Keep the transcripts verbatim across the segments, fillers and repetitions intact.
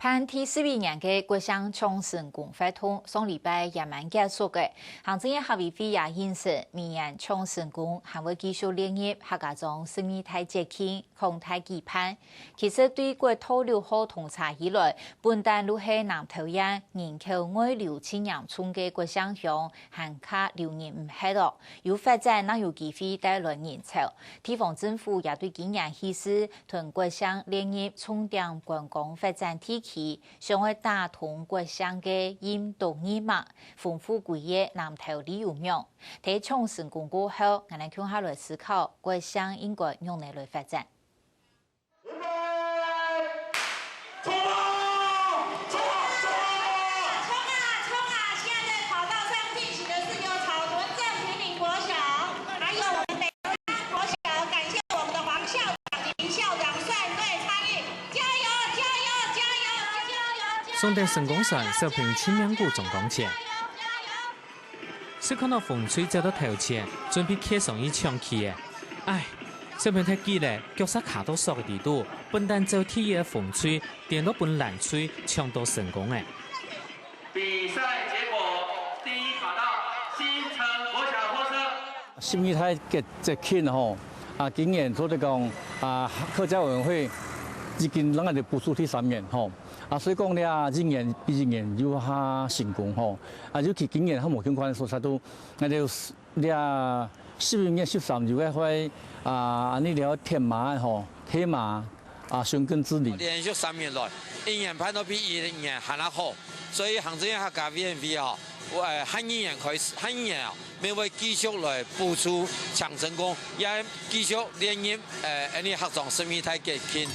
辦第十一年个國姓搶成功活動，上禮拜圓滿結束个。行政院客委會也印證，明年搶成功還會繼續列入客家庄十二大節慶，擴大舉辦。其實對國道六號通車以來，本旦就係南投縣人口外流盡嚴重个國姓鄉，還較留人毋核哦。有發展，正有機會帶來人潮。地方政府也對今年起勢，同國姓列入重點觀光發展地區， 想愛打通國姓个任督二脈，豐富歸個南投旅遊網。在搶成功過後，𠊎等共下來思考，國姓應該仰般來發展。送等成功船，小朋友盡命鼓掌光前。就看到風吹走到頭前，準備企上去搶旗仔。唉，小朋友忒急了，腳嗄卡到索个底肚，本旦走第一个風吹，顛倒分藍隊搶到成功了。 比賽結果，第一跑道新城國小貨車。十二大節慶吼，啊，今年做得講，啊，客家委員會已經讓𠊎兜補助第三年吼，啊，所以講咧，一年比一年又較成功吼，啊，尤其今年較無共款，所以都，𠊎兜 這十一月十三有个會，啊，恁呢了天馬个吼，天馬，啊，尋根之旅。連續三年來，一年辦到比一年還較好，所以行政院客家委員會吼，呃，下一年開始，下一年哦，也會繼續來補助搶成功，也繼續列入，呃，恁呢客庄十二大節慶。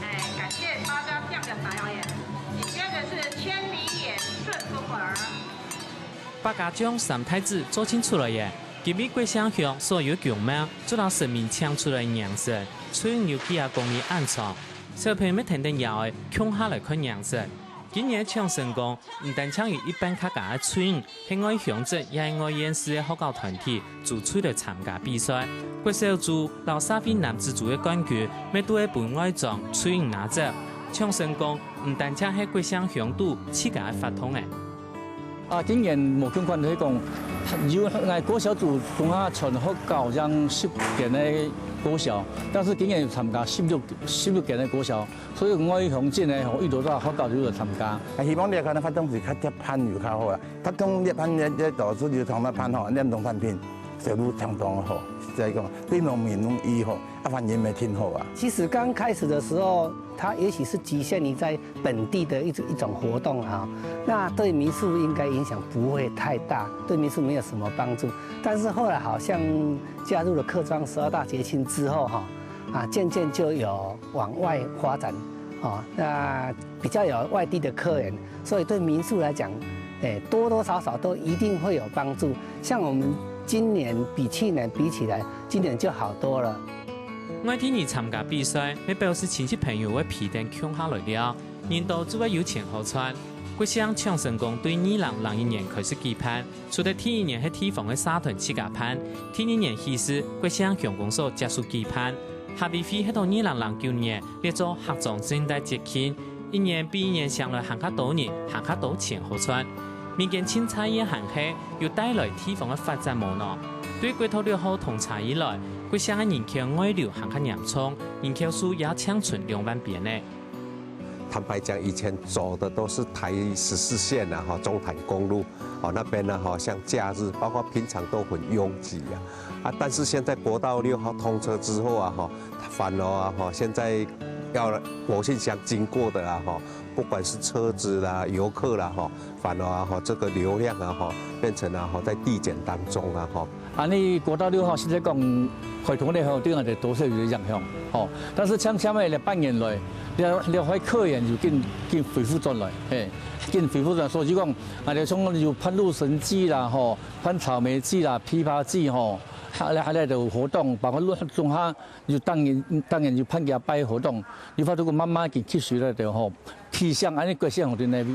哎，感謝八家將的表演。緊接著是千里眼順風耳。八家將三太子做陣出來了，今晡日國姓鄉所有宮廟，就摎神明請出來迎神，隊伍有幾下公里恁長。小朋友乜跈等爺哀共下來看迎神。今年个搶成功，毋單淨有一班客家个隊伍， 係外鄉鎮也係外縣市个學校團體組隊來參加比賽。國小組摎社會男子組个冠軍，乜都係分外莊隊伍拿走。搶成功，毋單淨係國姓鄉肚自家个活動仔。啊，今年無共款，就係講，有𠊎國小組總下全學校有十間个國小，但是今年有參加十六，十六間个國小，所以外鄉鎮个吼，有多少學校都有參加。啊，希望這个活動是較接辦有較好啦。 較講這辦這，這都係有通來辦吼，這種產品，收入相當好，實在講，對農民攏有好，啊，環境也挺好啊。其實剛開始的時候，它也許是局限於在本地的一種，一種活動啊，那對民宿應該影響不會太大，對民宿沒有什麼幫助。但是後來好像加入了客庄十二大節慶之後哈，啊，漸漸就有往外發展，哦，那比較有外地的客源， 所以對民宿來講，誒，多多少少都一定會有幫助。像我們今年比去年比起來，今年就好多了。外地人參加比賽，乜表示親戚朋友會陪等共下來尞，人多就會有錢好賺。國姓搶成功對二零零一年開始舉辦，除忒第一年係地方个社團自家辦，第二年起勢國姓鄉公所接手舉辦。 客委會係到二零零九年列做客庄十二大節慶，一年比一年請來還較多人，還較多錢好賺。民間盡在意个還係有帶來地方个發展無呢？對國道六號通車以來，國姓个人口外流還較嚴重，人口數也淨存兩萬邊呢。 坦白講，以前走的都是台十四線啊，哈，中台公路，哦，那邊呢，哈，像假日，包括平常都很擁擠啊。啊，但是現在國道六號通車之後啊，哈，反而啊，哈，現在要國姓鄉經過的啊，哈，不管是車子啦、遊客啦，哈，反而啊，哈，這個流量啊，哈，變成啊，哈，在遞減當中啊，哈。 恁呢國道六號，實在講，開通了後，對𠊎兜多少有影響，吼。但是漸漸仔這半年來，這，這塊客源又緊，緊恢復轉來，嘿，緊恢復轉來。所以講，𠊎兜像有辦路神祭啦，吼，辦草莓祭啦、枇杷祭，吼，還，還，還有活動，包括路，中下有當年，當年有辦幾擺活動，有法度慢慢緊吸收了，對，吼。 氣象，恁呢國姓鄉對哪位？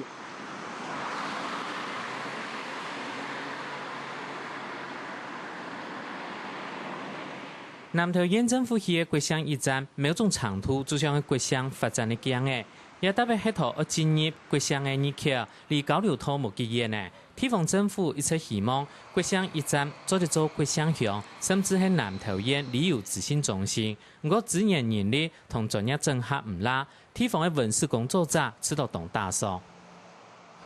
南投縣政府起个國姓驛站，某種程度就像係國姓發展个鏡仔。這搭仔係頭愛進入國姓个入口，離交流道無幾遠仔。地方政府一直希望國姓驛站做得做國姓鄉，甚至係南投縣旅遊資訊中心。毋過資源、人力同專業政客毋罅，地方个文史工作者試著當打爽。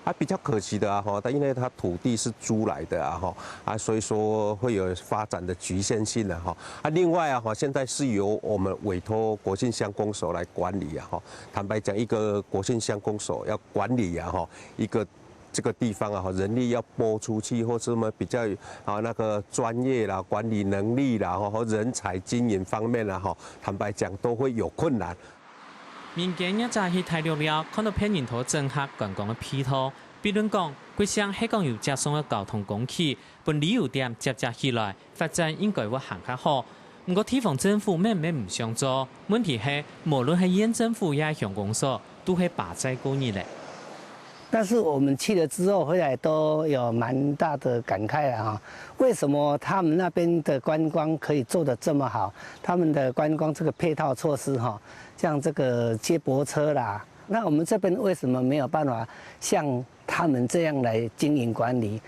啊，比較可惜的啊，吼，它因為它土地是租來的啊，吼，啊，所以說會有發展的局限性啊，吼。啊，另外啊，吼，現在是由我們委託國姓鄉公所來管理啊，吼。坦白講，一個國姓鄉公所要管理啊，吼，一個這個地方啊，吼，人力要撥出去，或是什麼比較啊那個專業啦、管理能力啦，吼，和人才經營方面啦，吼，坦白講都會有困難。 民間業者去大陸尞，看著別人討整合觀光个配套。比論講，國姓係講有接送个交通工具，分旅遊點接接起來，發展應該會行較好。毋過地方政府乜毋係毋想做，問題係無論係縣政府也係鄉公所，都係巴掣過日仔。但是我們去了之後，回來都有蠻大的感慨了哈。為什麼他們那邊的觀光可以做得這麼好？他們的觀光這個配套措施哈， 像這個接駁車啦，那我們這邊為什麼沒有辦法像他們這樣來經營管理？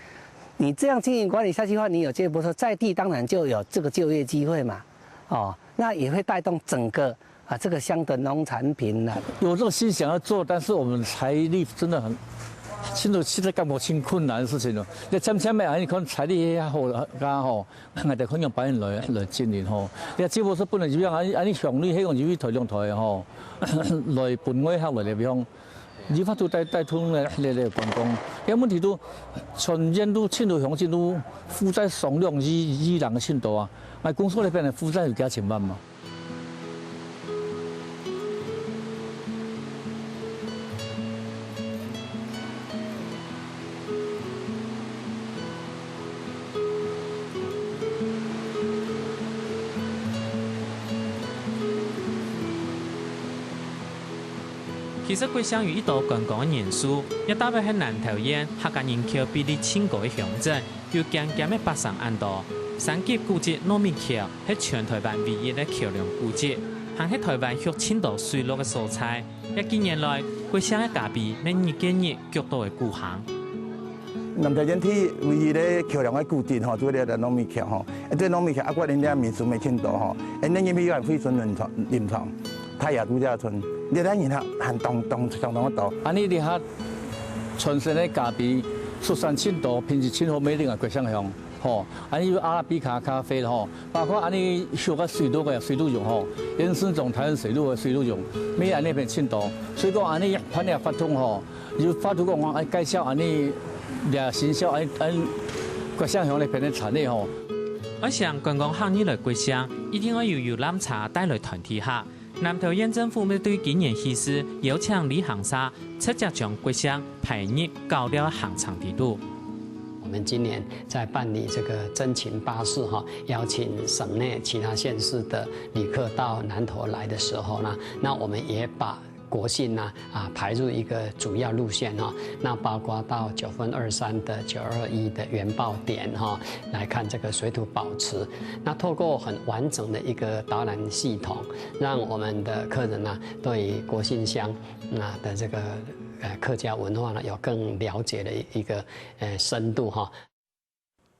你這樣經營管理下去的話，你有接駁車，在地當然就有這個就業機會嘛，哦，那也會帶動整個啊這個鄉的農產品啦。有這個心想要做，但是我們財力真的很，現在現在幹活挺困難的事情了。你漸漸的啊，你看財力也好，啊吼， 𠊎兜看仰般來來經營吼。你接駁車本來就恁樣，恁樣鄉里係講入去台兩台吼，來分外客來這邊，有法度帶帶動來來來觀光。這問題都全縣都盡多鄉鎮都負債上兩億億零个程度啊，𠊎公所這邊个負債有幾千萬嘛？ 其實國姓有一多觀光个元素，也特別係南投縣客家人口比例盡高个鄉鎮，有尖尖个八城恁多。三級古蹟糯米橋係全台灣唯一个橋梁古蹟，還係台灣畜盡多水鹿个所在。這幾年來，國姓个咖啡乜日見日逐到个古坑。 南投縣第唯一个橋梁个古蹟吼，就係這个糯米橋吼。啊，這糯米橋啊，過人家民宿乜盡多吼。啊，恁樣入去个惠春林場，林場，泰雅度假村，這个人還還當當相當个多。恁樣這下傳承个咖啡，出產盡多，品質盡好，乜一定係國姓鄉吼。恁樣有阿拉比卡咖啡吼，包括恁樣畜个水鹿个水鹿蛹吼，原生種台灣水鹿个水鹿蛹，乜恁樣片盡多。所以講恁樣辦這活動吼， 有法度講，哎，介紹恁樣，這生肖，哎，哎，國姓鄉這片个產業吼。愛請觀光客入來國姓，一定愛有遊覽車帶來團體客。南投縣政府乜對今年起勢邀請旅行社直接將國姓排入搞料行程底肚。我們今年在辦理這個徵情巴士哈，邀請省內其他縣市的旅客到南投來的時候呢，那我們也把 國姓呢，啊，排入一個主要路線哈，那包括到九份二三的、九二一的原爆點哈，來看這個水土保持。那透過很完整的一個導覽系統，讓我們的客人呢，對於國姓鄉啊的這個，呃，客家文化呢，有更了解的一個，呃，深度哈。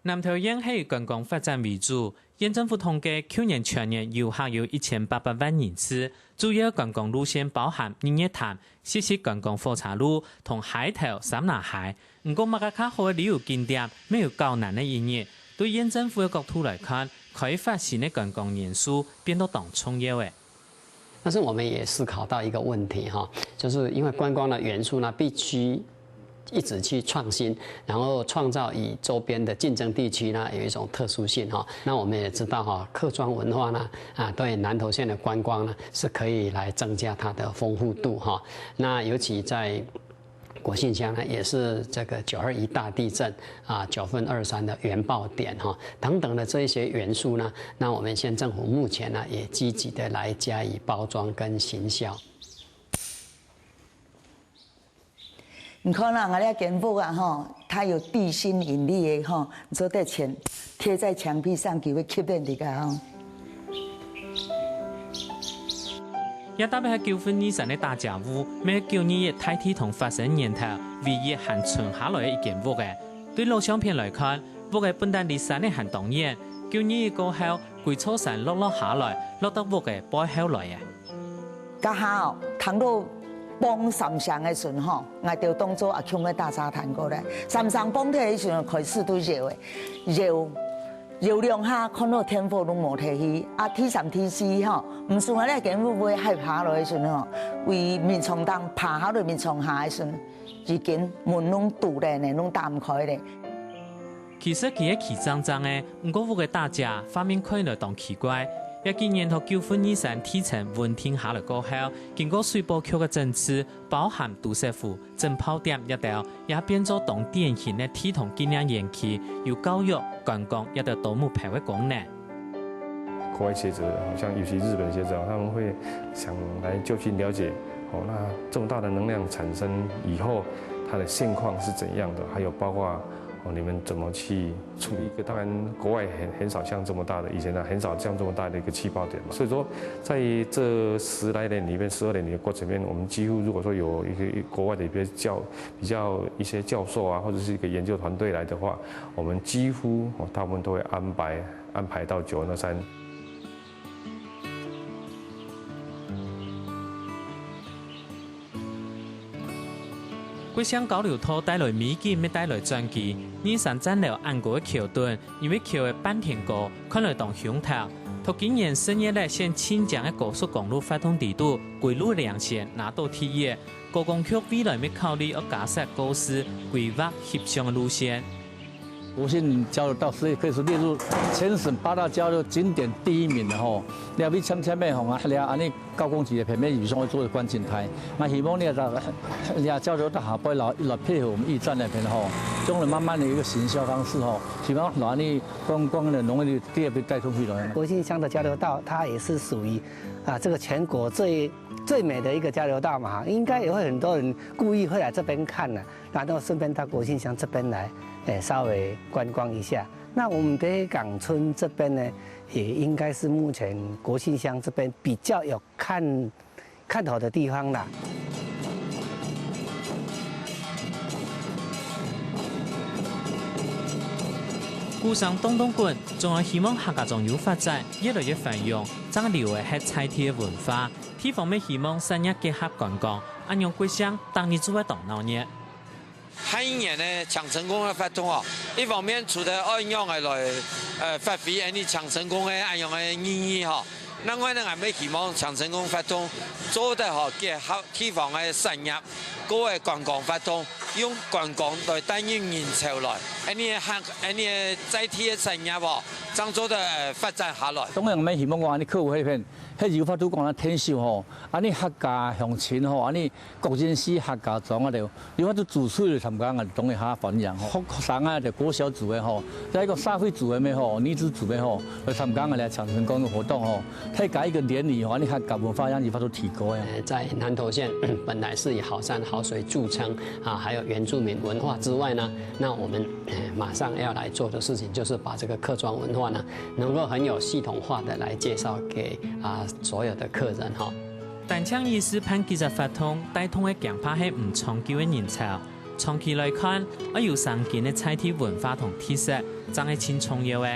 南投縣係以觀光發展為主，縣政府統計，舊年全年遊客有一千八百萬人次，主要觀光路線包含日月潭、西勢觀光火車路同溪頭三林溪。毋過，麼个較好个旅遊景點，乜有較難个一日。對縣政府个角度來看，開發新个觀光元素變到當重要个。 但是我們也思考到一個問題哈，就是因為觀光的元素呢，必須一直去創新，然後創造與周邊的競爭地區呢，有一種特殊性哈。那我們也知道哈，客庄文化呢，啊，對南投縣的觀光呢，是可以來增加它的豐富度哈。那尤其在 國姓鄉呢，也是這個九二一大地震啊，九份二三的原爆點哈，等等的這一些元素呢，那我們縣政府目前呢，也積極地來加以包裝跟行銷。你看啦，𠊎這間屋啊吼，它有地心引力的吼，你說在牆，貼在牆壁上，就會吸引你个吼。這搭係九份二山个打遮屋，乜係九二一大地動發生年頭唯一還存下來个一間屋仔。對老相片來看，屋仔本旦離山仔還當遠，九二一過後，歸座山落落下來，落到屋仔背後來啊。該下哦，聽到砰三聲个時陣吼，𠊎兜當做阿共个打遮彈過來，三聲砰忒个時陣開始都搖个，搖 搖兩下，看到電火都無忒去，啊，第三、第四吼，毋知𠊎這間屋會害怕落个時陣吼，對眠床頂爬下來眠床下个時陣，已經門攏堵咧呢，攏打毋開咧。其實佢係企正正个，毋過屋个打遮畫面看來當奇怪。這幾年在九份二山地層穩定下來過後，經過水保局个整治，包含都市府、 整炮店這兜，也變做當典型个地動紀念園區，有教育、觀光這兜多目標个功能。國外學者，好像尤其日本學者，他們會想來就近了解，哦，那這麼大的能量產生以後，它的現況是怎樣的，還有包括，哦，你們怎麼去處理。當然，國外很，很少像這麼大的，以前呢，很少像這麼大的一個氣爆點嘛。所以說，在這十來年裡面，十二年的過程裡面，我們幾乎如果說有一個國外的一些教 比較一些教授啊，或者是一個研究團隊來的話，我們幾乎，哦，大部分都會安排，安排到九二一。國姓交流道帶來美景，乜帶來轉機。二山站樓恁高个橋墩，因為橋个半天高，看來當雄大。在今年十月咧，先進前个高速公路發動底肚，歸路兩線拿到第一， 高工局未來乜考慮愛加設告示、規劃翕相个路線。國姓交流道是可以說列入全省八大交流景點第一名的吼。你看，你淺淺个吼，啊，你看恁呢高工級的平面以上會做的觀景台，那希望你看，你看交流道下背來，來配合我們驛站那邊吼，將來慢慢的一個行銷方式吼，希望來恁呢觀光的農業第二被帶動起來。國姓鄉的交流道，它也是屬於，啊，這個全國最 最美的一個交流道嘛，應該也會很多人故意會來這邊看的，然後順便到國姓鄉這邊來，誒，稍微觀光一下。那我們北港村這邊呢，也應該是目前國姓鄉這邊比較有看，看頭的地方啦。鼓聲咚咚滾，總係希望客家庄有發展，越來越繁榮，正留个係在地个文化。 地方乜希望產業結合觀光，恁樣國姓逐日就會當鬧熱。下一年呢，青成宮个活動哦，一方面除了愛仰仔來，呃，發揮恁呢青成宮个恁樣个意義吼，另外呢，𠊎乜希望青成宮活動做得吼結合地方个產業，過个觀光活動，用觀光來帶入人潮來，恁呢个客，恁呢个在地个產業哦，正做得，呃，發展下來。當然，𠊎乜希望講恁呢客戶該片 係有法度講啊，𢯭手吼，恁呢客家鄉親吼，恁呢各縣市客家庄啊，就有法度主持來參加啊，當然較歡迎吼。學生啊，就國小組个吼，再一個社會組个咩吼，女子組个吼，來參加啊，來青成宮个活動吼，大家一個聯誼吼，恁呢客家文化也有法度提高个。呃，在南投縣本來是以好山好水著稱啊，還有原住民文化之外呢，那我們，呃，馬上要來做的事情，就是把這個客庄文化呢， 能夠很有系統化地來介紹給，啊，所有的客人哈。單淨一時辦幾隻活動，帶動个驚怕係毋長久个人潮。長期來看，愛有生根个在地文化同特色，正係盡重要个。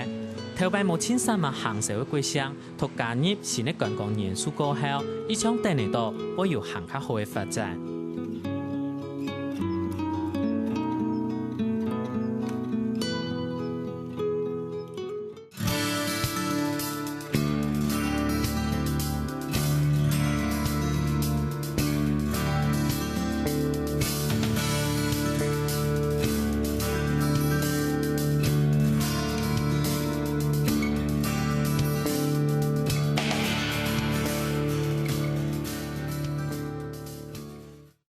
頭擺無盡煞猛行銷个國姓，在加入新个觀光元素過後，一向等得到會有還較好个發展。